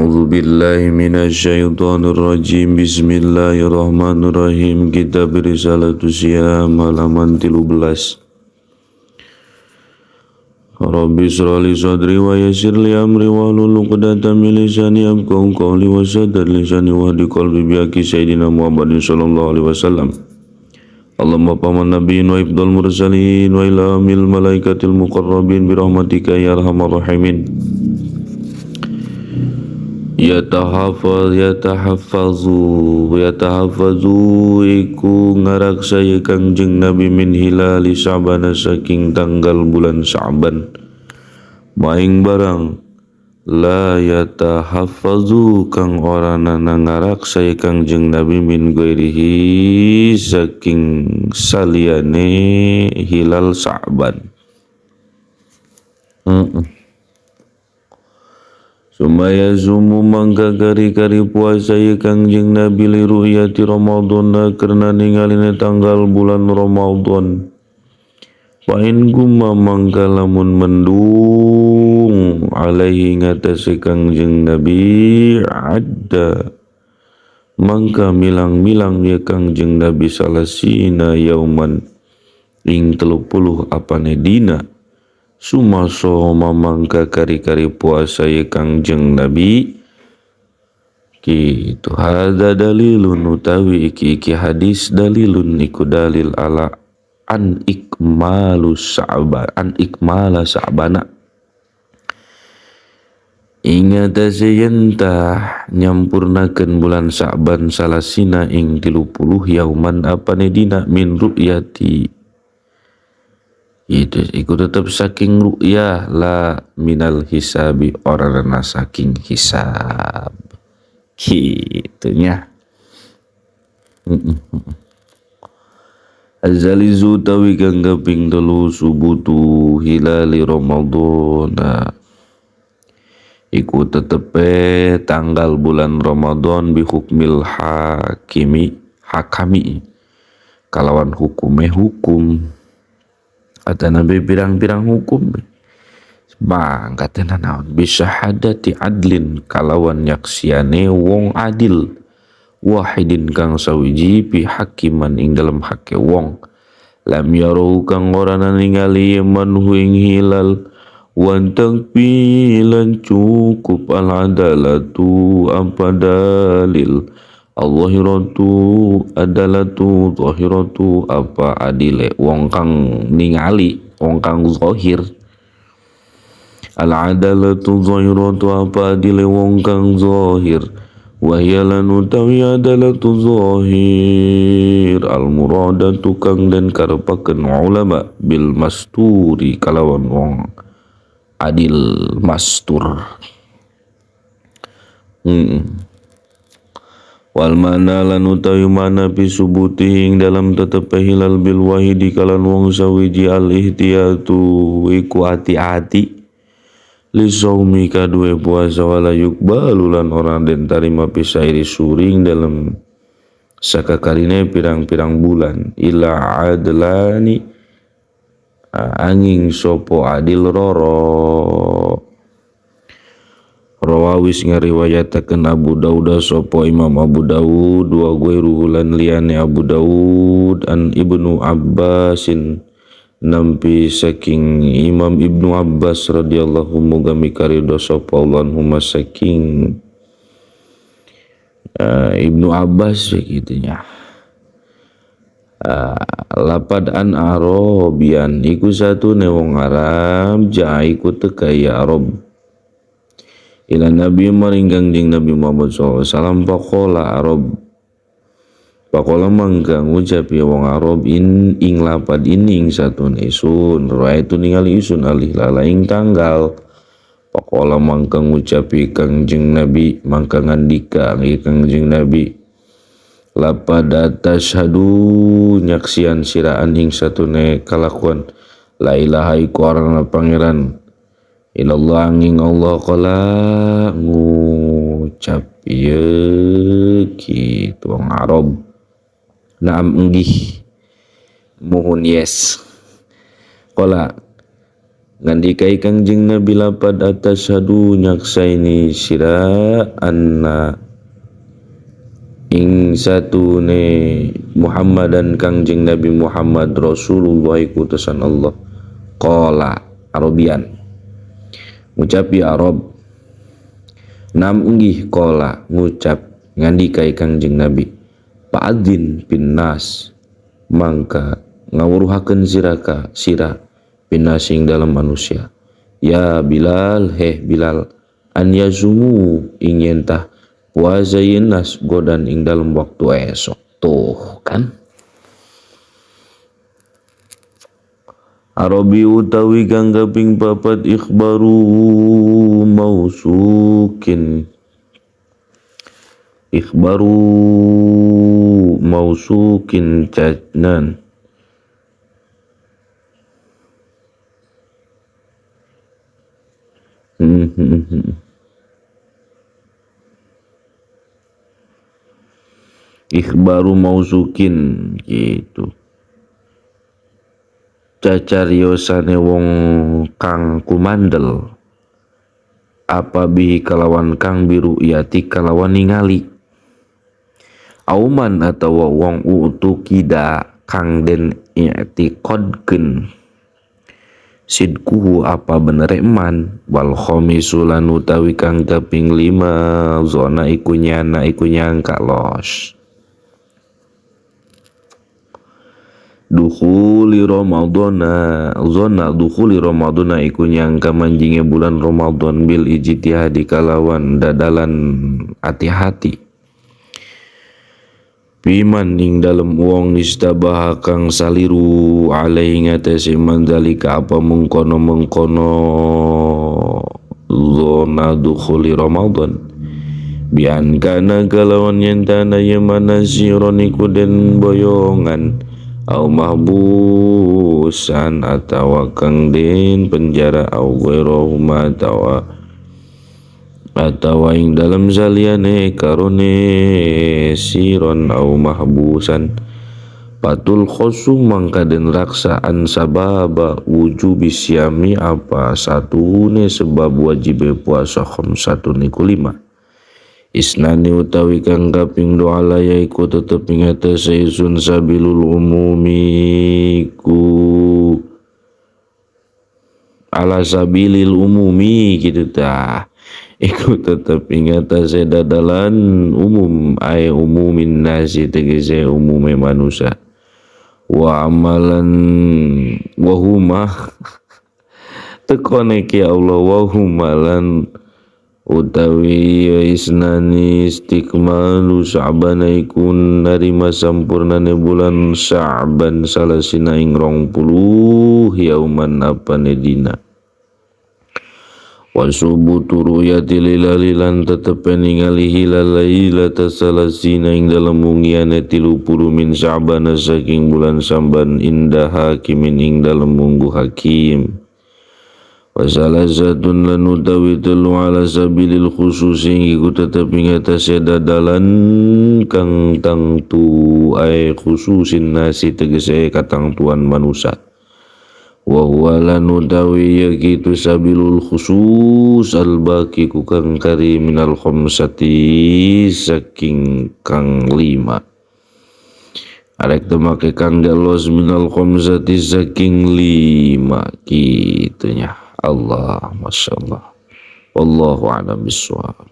A'udzu billahi minasyaitonir rajim. Bismillahirrahmanirrahim. Kitab Risalatus Siyam halaman 13. Rabbi israh li sadri wa yassir li amri wahlul 'uqdatam min lisani yafqahu qawli wa saddid lisani wahdi qalbi bi haqqi sayyidina Muhammadin sallallahu alaihi wasallam. Allahumma paman nabiyyin wa ifdal mursalin wa ilamil malaikatil muqarrabin bi rahmatika ya arhamar rahimin. Yatahafaz yatahaffazu yatahaffazu iku ngaraksa ya Kangjeng Nabi min hilali Sya'ban saking tanggal bulan Sya'ban maing barang la yatahaffazu kang ora nana ngaraksa ya Kangjeng Nabi min ghairihi saking saliyane hilal Sya'ban. Sumaya sumu mangka kari-kari puasa ya Kangjeng Nabi li ru'yati Ramadan karena ningaline tanggal bulan Ramadan. Fa in gumma mangka lamun mendung alaihi ngatasé Kangjeng Nabi adda mangka milang-milang ya Kangjeng Nabi salasina yauman ing 30 apane dina. Sumaso mangka kari-kari puasa ya Kangjeng Nabi kitu. Hadza dalilun utawi iki hadis dalilun iku dalil ala an ikmalu Sa'ban an ikmala Sa'bana ingatase yentah nyampurnakeun bulan Sa'ban salasina ing 30 yauman apane dina min ru'yati itu iku tetep saking ru'yah la minal hisabi ora ana saking hisab kitunya. Azalizu tawi kang kaping 3 subutu hilali Ramadan iku tetepe tanggal bulan Ramadan bi hukmil hakimi hakami kalawan hukume hukum kata Nabi pirang-pirang hukum bang katena naon bisyahadati adlin kalawan nyaksiane wong adil wahidin kang sawiji bi hakiman ing dalem hake wong lam yarau kang ora ningali man hu ing hilal wantang pilan cukup al adalatu apa dalil Allahiratu adalatu zahiratu apa adile wong kang ningali wong kang zahir al adalatu zahiratu apa adile wong kang zahir wahya lan utawi adalatu zahir al muradatu kang den karepaken ulama bil masturi kalawan wong adil mastur. Wal mana lan utawi mana bi subuti ing dalam tetepe hilal bil wahidi kalan wong sawiji al ihtiyatu iku ati-ati li saumi kadue puasa wala yukbalu lan ora den tarima pisairi suring dalam sakakarine pirang-pirang bulan ila adlani angin sopo adil roro. Rawawis ngariwayatakeun Abu Daud sapa Imam Abu Daud wa ghairuhu lan liyane Abu Daud an Ibnu Abbasin nampi saking Imam Ibnu Abbas radhiyallahu muga mikaridho sapa Allah anhuma saking Ibnu Abbas begitunya. Lapad an Arabian iku satune wong Arab ja iku teka ya Arab ila Nabi maring Kangjeng Nabi Muhammad sallallahu alaihi wasallam faqala Arab faqala mangka ngucap ya wong Arab in ing lapad ini ing satune isun raaitu ningali isun alih lala ing tanggal faqala mangka ngucap Kangjeng Nabi mangka ngandika Kangjeng Nabi lapad tashhadu nyaksian siraan ing satune kalakuan la ilaha iku arana pangeran ilallah angin Allah kala ngucap ieu kitu wong Arab naam enggih muhun yes kala Ngandikai Kangjeng Nabi lapad atas hadu nyaksaini sira anna ing satune Muhammadan Kangjeng Nabi Muhammad Rasulullah iku utusan Allah. Qala Arabian ngucap ya Arab nam inggih qala ngucap ngandikai Kangjeng Nabi fa'adzin bin nas mangka ngawuruhakeun siraka sira binasing dalam manusia ya Bilal heh Bilal an yazumu ing yentah puasa yenas godan ing dalam waktu esok tuh kan. Arabi utawi kang kaping papat ikhbaru mausukin ikhbaru mausukin cacnan ikhbaru mausukin gitu cacariosane wong kang kumandel apa bihi kalawan kang biru yati kalawan ningali auman atawa wong utu kida kang den i'tiqadkeun sidkuhu apa bener iman wal khamisu lan utawi kang kaping 5 zona iku nyana iku nyangka los dukhuli ramadhana zona dukhuli ramadhana iku nyangka manjinge bulan Ramadan bil ijtihadi kalawan dadalan hati-hati biman ing dalem wong istabaha kang saliru alaihi ngatasi manzalika apa mengkono-mengkono zona dukhuli Ramadan bian kana kalawan yen tana yemana siron iku den boyongan au mahbusan atawa kang den penjara au ghairahuma atawa ing dalam saliyane karone siron au mahbusan patul khosu mangka den raksaan sababa wujubi siami apa satune sebab wajibe puasa khamsatun niku 5 isnani utawi kang kaping doa laya iku tetep ing atase isun sabilul umumi ku ala sabilil umumi gitu tah iku tetep ing atase dadalan umum ay umumin nasi tegese umume manusia wa amalan wa huma tekone ki Allah wa humalan utawi isnani istiqmalu Sya'ban iku narima sampurnane bulan Sya'ban salasina ing 20 yauman apane dina wa subutu ru'yati hilali lan tetep ningali hilal lailata salasina ing dalem wengiane 30 min Sya'ban saking bulan Sya'ban indah hakimin ing dalem munggu hakim wasalasatun lan utawi telu ala sabilil khususi iku tetep ing atase dadalan kang tangtu ae khususin nasi tegese katangtuan manusa wa huwa lan utawi yakitu sabilul khusus al baqi ku kang kari minal khamsati saking kang 5 arek temake kang galos minal khamsati saking 5 kitunya. Allah, masya Allah. Wallahu a'lam bishawab.